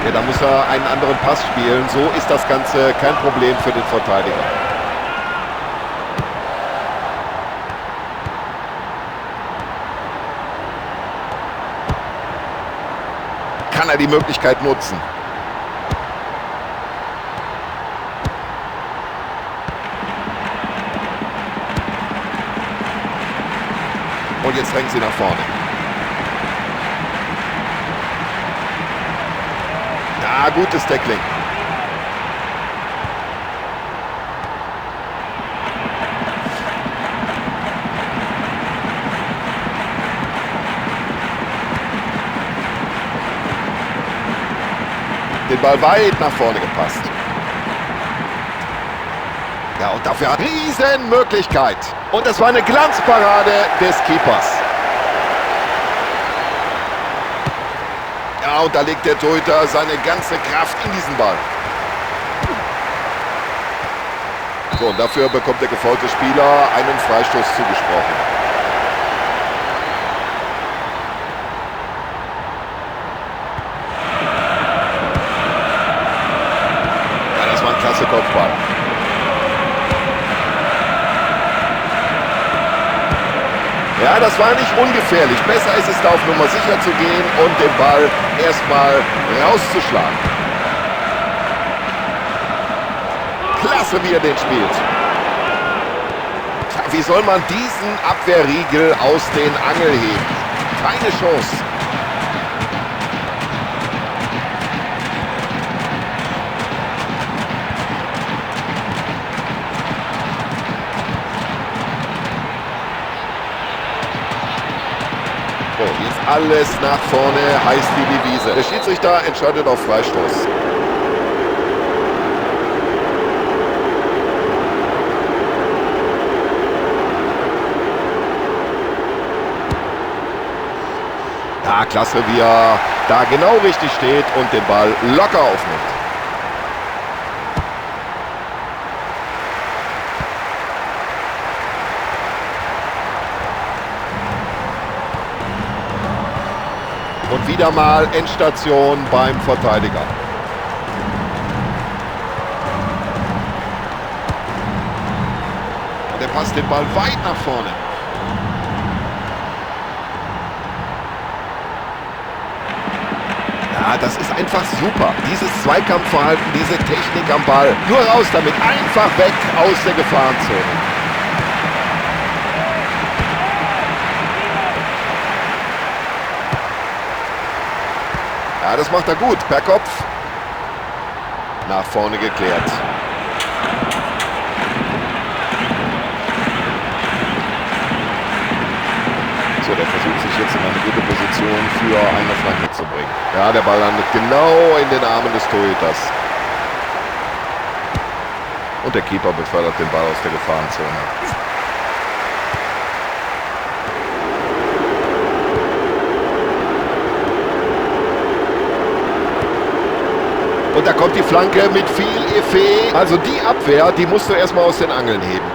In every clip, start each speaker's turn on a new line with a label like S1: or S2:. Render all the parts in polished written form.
S1: Ja, da muss er einen anderen Pass spielen. So ist das Ganze kein Problem für den Verteidiger. Kann er die Möglichkeit nutzen? Und jetzt drängen sie nach vorne. Ja, gutes Tackling. Den Ball weit nach vorne gepasst. Ja, und dafür hat Riesenmöglichkeit. Und das war eine Glanzparade des Keepers. Ja, und da legt der Torhüter seine ganze Kraft in diesen Ball. So, und dafür bekommt der gefaulte Spieler einen Freistoß zugesprochen. Ja, das war ein klasse Kopfball. Ja, das war nicht ungefährlich. Besser ist es, da auf Nummer sicher zu gehen und den Ball erstmal rauszuschlagen. Klasse, wie er den spielt. Tja, wie soll man diesen Abwehrriegel aus den Angeln heben? Keine Chance. So, jetzt alles nach vorne, heißt die Devise. Der Schiedsrichter entscheidet auf Freistoß. Ja, klasse, wie er da genau richtig steht und den Ball locker aufnimmt. Und wieder mal Endstation beim Verteidiger. Und er passt den Ball weit nach vorne. Ja, das ist einfach super. Dieses Zweikampfverhalten, diese Technik am Ball. Nur raus damit, einfach weg aus der Gefahrenzone. Ja, das macht er gut, per Kopf. Nach vorne geklärt. So, der versucht sich jetzt in eine gute Position für eine Flanke zu bringen. Ja, der Ball landet genau in den Armen des Torhüters. Und der Keeper befördert den Ball aus der Gefahrenzone. Und da kommt die Flanke mit viel Effet. Also die Abwehr, die musst du erstmal aus den Angeln heben.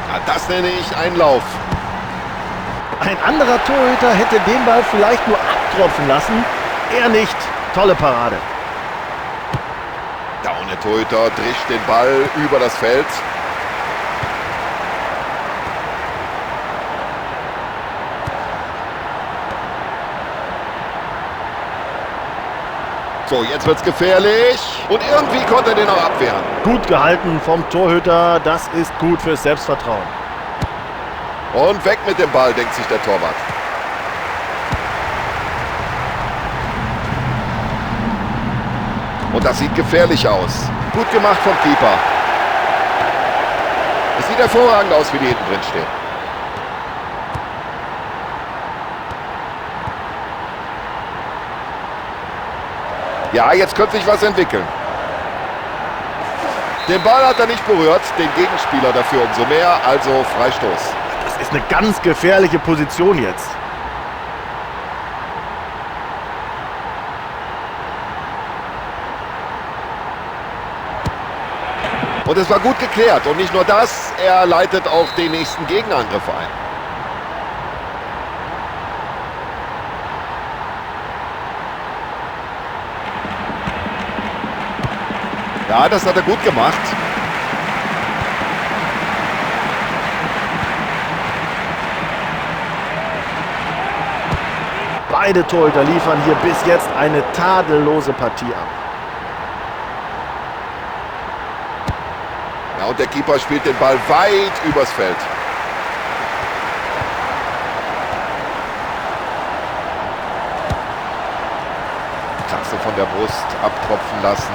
S1: Ja, das nenne ich einen Lauf.
S2: Ein anderer Torhüter hätte den Ball vielleicht nur abtropfen lassen. Er nicht. Tolle Parade.
S1: Ja, und der Torhüter drischt den Ball über das Feld. So, jetzt wird's gefährlich. Und irgendwie konnte er den auch abwehren.
S2: Gut gehalten vom Torhüter. Das ist gut fürs Selbstvertrauen.
S1: Und weg mit dem Ball, denkt sich der Torwart. Und das sieht gefährlich aus. Gut gemacht vom Keeper. Es sieht hervorragend aus, wie die hinten drin stehen. Ja, jetzt könnte sich was entwickeln. Den Ball hat er nicht berührt, den Gegenspieler dafür umso mehr, also Freistoß.
S2: Das ist eine ganz gefährliche Position jetzt.
S1: Und es war gut geklärt. Und nicht nur das, er leitet auch den nächsten Gegenangriff ein. Ja, das hat er gut gemacht.
S2: Beide Torhüter liefern hier bis jetzt eine tadellose Partie ab.
S1: Ja, und der Keeper spielt den Ball weit übers Feld. Klasse von der Brust abtropfen lassen.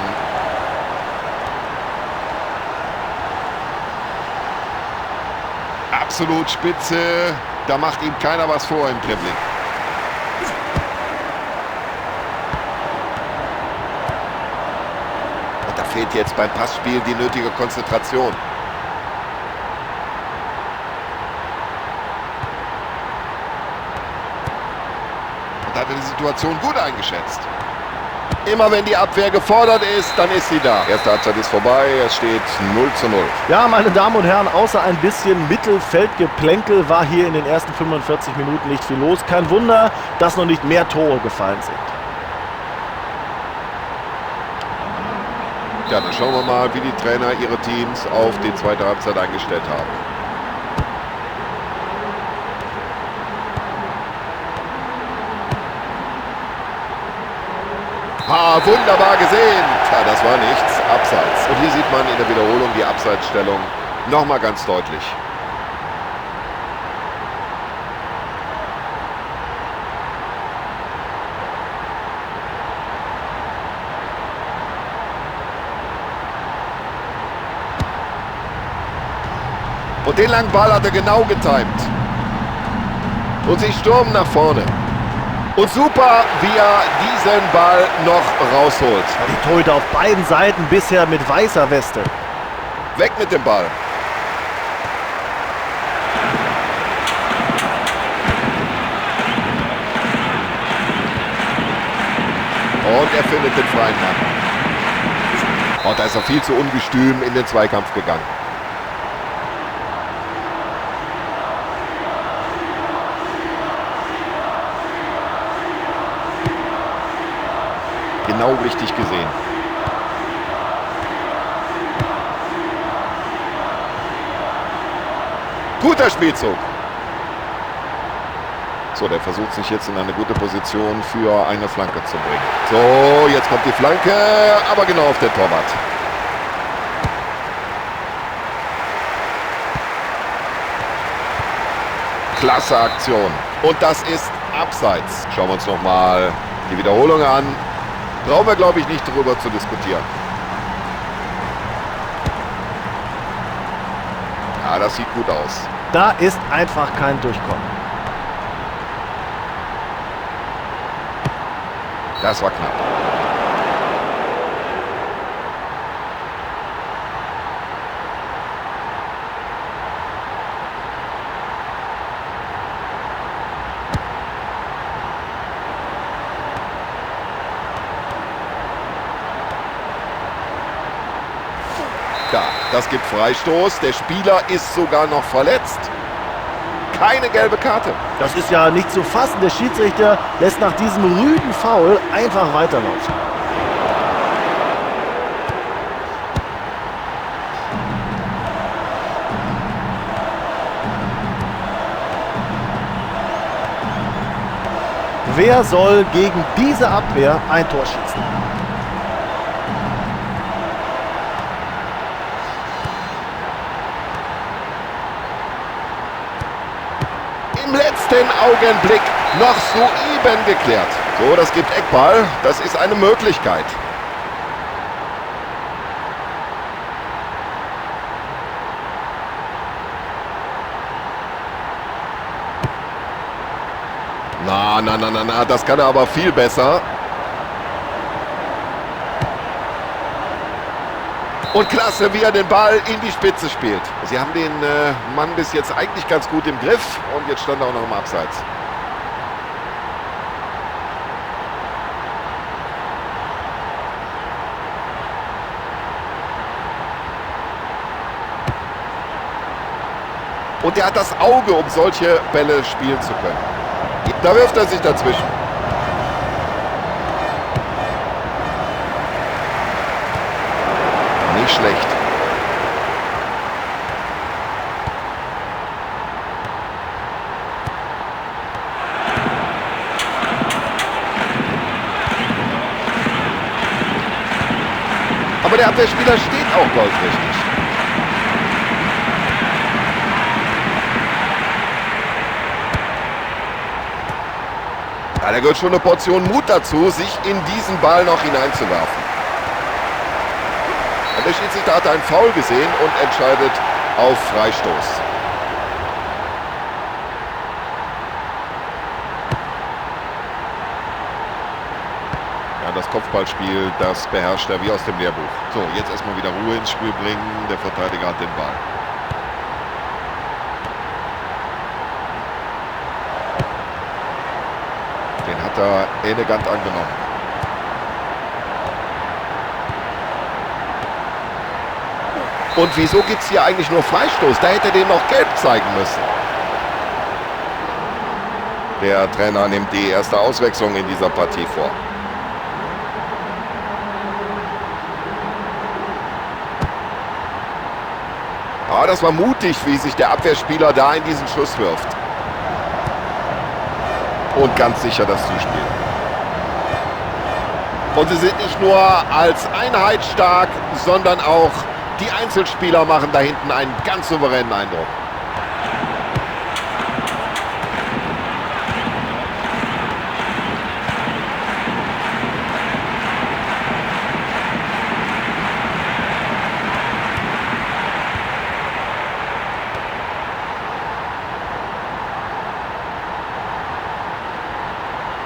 S1: Absolut spitze. Da macht ihm keiner was vor im Dribbling. Und da fehlt jetzt beim Passspiel die nötige Konzentration. Und hat er die Situation gut eingeschätzt. Immer wenn die Abwehr gefordert ist, dann ist sie da. Erste Halbzeit ist vorbei, es steht 0:0.
S2: Ja, meine Damen und Herren, außer ein bisschen Mittelfeldgeplänkel war hier in den ersten 45 Minuten nicht viel los. Kein Wunder, dass noch nicht mehr Tore gefallen sind.
S1: Ja, dann schauen wir mal, wie die Trainer ihre Teams auf die zweite Halbzeit eingestellt haben. Ah, wunderbar gesehen. Tja, das war nichts. Abseits. Und hier sieht man in der Wiederholung die Abseitsstellung nochmal ganz deutlich. Und den langen Ball hat er genau getimt. Und sie stürmen nach vorne. Und super, wie er diesen Ball noch rausholt.
S2: Die Torhüter auf beiden Seiten bisher mit weißer Weste.
S1: Weg mit dem Ball. Und er findet den freien Mann. Und da ist er viel zu ungestüm in den Zweikampf gegangen. Genau richtig gesehen. Guter Spielzug. So, der versucht sich jetzt in eine gute Position für eine Flanke zu bringen. So, jetzt kommt die Flanke, aber genau auf den Torwart. Klasse Aktion. Und das ist abseits. Schauen wir uns nochmal die Wiederholung an. Brauchen wir, glaube ich, nicht darüber zu diskutieren. Ja, das sieht gut aus.
S2: Da ist einfach kein Durchkommen.
S1: Das war knapp. Ja, das gibt Freistoß. Der Spieler ist sogar noch verletzt. Keine gelbe Karte.
S2: Das ist ja nicht zu fassen. Der Schiedsrichter lässt nach diesem rüden Foul einfach weiterlaufen. Wer soll gegen diese Abwehr ein Tor schießen?
S1: Im letzten Augenblick noch soeben geklärt. So, das gibt Eckball. Das ist eine Möglichkeit. Na, na, na, na, na, das kann er aber viel besser. Und klasse, wie er den Ball in die Spitze spielt. Sie haben den Mann bis jetzt eigentlich ganz gut im Griff. Und jetzt stand er auch noch im Abseits. Und er hat das Auge, um solche Bälle spielen zu können. Da wirft er sich dazwischen. nicht schlecht. Aber der Abwehrspieler steht auch goldrichtig. Ja, da gehört schon eine Portion Mut dazu, sich in diesen Ball noch hineinzuwerfen. Und der Schiedsrichter hat einen Foul gesehen und entscheidet auf Freistoß. Ja, das Kopfballspiel, das beherrscht er wie aus dem Lehrbuch. So, jetzt erstmal wieder Ruhe ins Spiel bringen. Der Verteidiger hat den Ball. Den hat er elegant angenommen. Und wieso gibt es hier eigentlich nur Freistoß? Da hätte er den noch gelb zeigen müssen. Der Trainer nimmt die erste Auswechslung in dieser Partie vor. Ah, das war mutig, wie sich der Abwehrspieler da in diesen Schuss wirft. Und ganz sicher das Zuspiel. Und sie sind nicht nur als Einheit stark, sondern auch die Einzelspieler machen da hinten einen ganz souveränen Eindruck.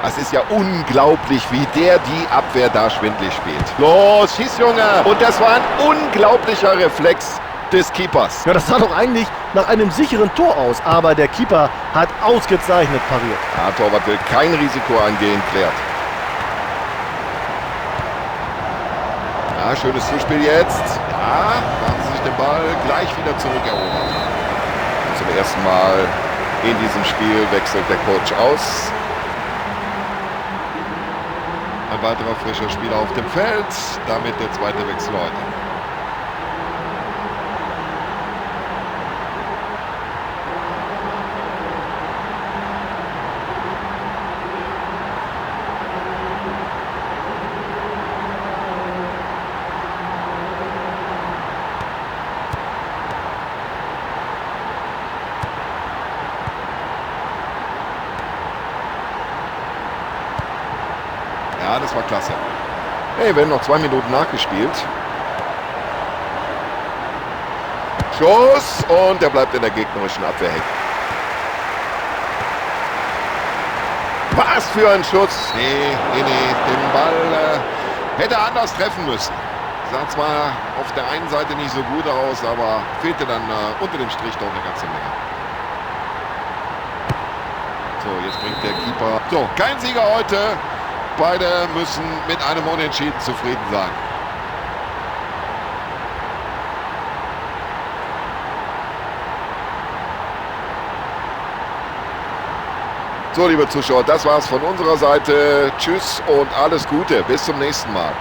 S1: Das ist ja unglaublich, wie der die Abwehr da schwindlig spielt. Los, schieß, Junge! Und das war ein unglaublicher Reflex des Keepers.
S2: Ja, das sah doch eigentlich nach einem sicheren Tor aus, aber der Keeper hat ausgezeichnet pariert.
S1: Ja, Torwart will kein Risiko eingehen, klärt. Ja, schönes Zuspiel jetzt. Ja, haben sie sich den Ball gleich wieder zurückerobert. Zum ersten Mal in diesem Spiel wechselt der Coach aus. Ein weiterer frischer Spieler auf dem Feld. Damit der zweite Wechsel heute. Ja, das war klasse. Hey, wir haben noch 2 Minuten nachgespielt. Schuss und der bleibt in der gegnerischen Abwehr hängen. Was für ein Schuss. Nee, nee, nee, den Ball hätte er anders treffen müssen. Sah zwar auf der einen Seite nicht so gut aus, aber fehlte dann unter dem Strich doch eine ganze Menge. So, jetzt bringt der Keeper... So, kein Sieger heute. Beide müssen mit einem Unentschieden zufrieden sein. So, liebe Zuschauer, das war's von unserer Seite. Tschüss und alles Gute. Bis zum nächsten Mal.